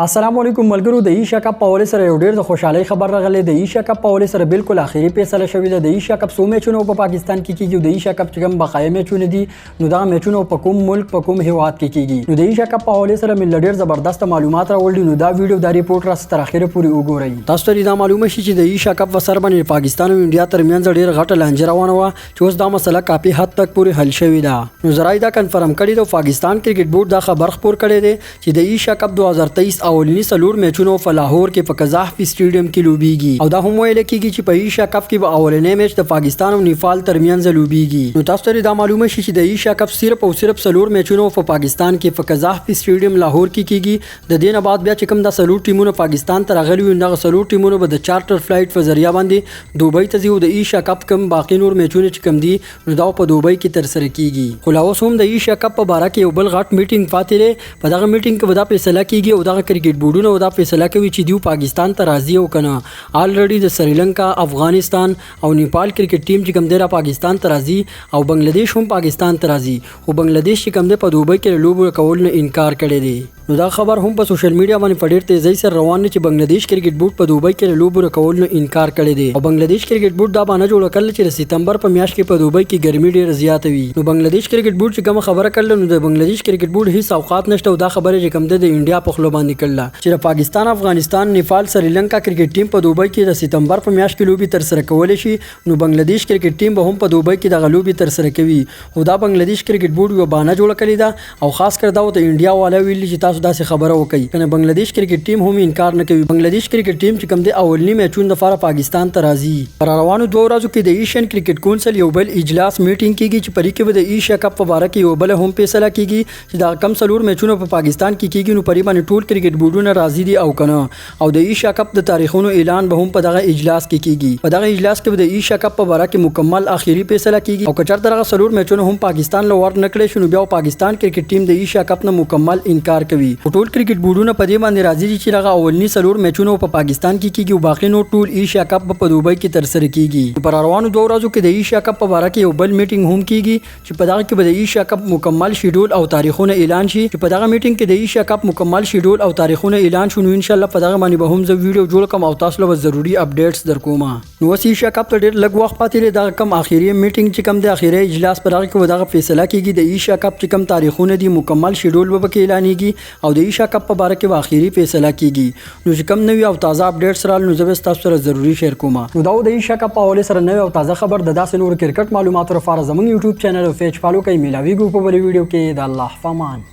السلام علیکم ملګرو، د ایشیا کپ په حواله سره یو ډیر د خوشحالۍ خبر راغلی. د ایشیا کپ په حواله سره بالکل اخیری فیصله شوې ده. د ایشیا کپ څو میچونه په پاکستان کې کیږي او د ایشیا کپ چې کوم بقایا میچونه دي، نو دا میچونه په کوم ملک، په کوم هیواد کې کیږي؟ نو د ایشیا کپ په حواله سره مې ډیر زبردست معلومات راوړل. نو دا ویډیو، دا ریپورت را تر اخره پورې وګورئ. تاسو ته دا معلومه شي چې د ایشیا کپ وسر باندې پاکستان او انډیا ترمنځ ډیر غټه لانجه روانه وه، چې اوس دا مسله کافي حد تک پورې حل شوې ده. نو ذرایع دا کنفرم کړی ده، پاکستان کرکټ بورډ دا خبر خپور کړی دی چې د ایشیا کپ 2023 اولنی څلور میچونو په لاهور کې په قذافي سټیډیم کې لوبیږي او دا هم ویل کیږي چې په ایشیا کپ کې به اولنی میچ د پاکستان او نیپال ترمنځ لوبیږي. نو تاسو ته دا معلومه شي چې د ایشیا کپ صرف او صرف څلور میچونو په پاکستان کې په قذافي سټیډیم لاهور کې کیږي. د دې نه بعد بیا چې کوم دا څلور ټیمونه پاکستان ته راغلي وي، دغه څلور ټیمونه به د چارټر فلایټ په ذریعہ باندې دوبۍ ته ځي او د ایشیا کپ کوم باقي نور میچونه چې کوم دي، نو دا په دوبۍ کې ترسره کیږي. خو لا اوس هم د ایشیا کپ په باره کې یو بل غټ میټینګ پاتې دی. په دغه میټینګ کې به دا فیصله کیږي او دغه کرکټ بورډونه دا فیصله کوي چې دیو پاکستان ته راځي او کنه. الریډي د سریلانکا، افغانستان او نیپال کرکټ ټیم چې کوم دی، را پاکستان ته راځي او بنگلاديش هم پاکستان ته راځي، خو بنگلاديش چې کوم دی، په دوبۍ کې لوبو کول نه انکار کړی دی. نو دا خبر هم په سوشل میډیا باندې په ډیر تیزۍ سره روان دی چې بنگلاديش کرکټ بورډ په دوبۍ کې لوبو کول نه انکار کړی دی او بنگلاديش کرکټ بورډ دا بهانه جوړه کړل چې د ستمبر په میاشت کې په دوبۍ کې ګرمي ډیره زیاته وي. نو بنگلاديش کرکټ بورډ چې کومه خبره کړل، نو د بنگلاديش کرکټ بورډ هیڅ اوقات نشته او دا خبره چې کوم ده، د انډیا په خوله باندې کړله چې د پاکستان، افغانستان، نیپال، سریلانکا کرکټ ټیم په دوبۍ کې د ستمبر په میاشت کې لوبي ترسره کولی شي، نو بنگلاديش کرکټ ټیم به هم په دوبۍ کې دغه لوبي ترسره کوي. خو دا بنگلاديش کرکټ بورډ یو بهانه جوړه کړې ده او خاص کر دا ورته انډیا والا ویلي چې تاسو داسې خبره وکړئ، کنه بنگلاديش کرکټ ټیم هم انکار نه کوي. بنگلاديش کرکټ ټیم چې کوم دی، اولنی میچونو لپاره پاکستان ته راځي. پر روانو 2 ورځو کې د ایشین کرکټ کونسل یو بل اجلاس، میټینګ کیږي چې پرې کې به د ایشیا کپ په باره کې یو بل هم فیصله کیږي چې دا کم څلور میچونه په پاکستان کې کیږي، نو پرې باندې ټول کرکټ بورډونه راضي دي او کنه. او د ایشیا کپ د تاریخونو اعلان به هم په دغه اجلاس کې کیږي. په دغه اجلاس کې به د ایشیا کپ په باره کې مکمل اخیری فیصله کیږي او که چېرته دغه څلور میچونه هم پاکستان له ور نه کړی شي، نو بیا پاکستان کرکټ ټیم د ایشیا کپ نه مکمل انکار کوي. خو ټول کرکټ بورډونه په دې باندې راضي دي چې دغه اولني څلور میچونه په پاکستان کې کیږي او باقي نور ټول ایشیا کپ به په دوبۍ کې ترسره کیږي. په روانو 2 ورځو کې د ایشیا کپ په باره کې یو بل میټینګ هم کیږي چې په دغه کې به د ایشیا کپ مکمل شیډول او تاریخونه اعلان شي. چې په دغه میټینګ کې د ایشیا کپ مکمل شیډول او تاریخونه اعلان شو، نو ان شاء الله په دغه باندې به هم زه ویډیو جوړ کړم او تاسو له به ضروري اپډیټس درکوم. نو اوس ایشیا کپ ته ډیر لږ وخت پاتې دی. دغه کم اخیری میټینګ چې کم دی، اخیری اجلاس، په دغه کې به دغه فیصله کیږي. د ایشیا کپ چې کم تاریخونه دي، مکمل شیډول به پکې اعلانیږي او د ایشیا کپ په باره کې به اخیری فیصله کیږي. نو چې کم نوي او تازه اپډیټس رال، نو زه به تاسو سره ضروري شیر کوم. نو دا د ایشیا کپ په حواله سره نوې او تازه خبر. د داسې نور کرکټ معلوماتو لپاره زموږ یوټیوب چینل او پیج فالو کړئ. میلاویږو په بلې ویډیو کې. د الله په امان.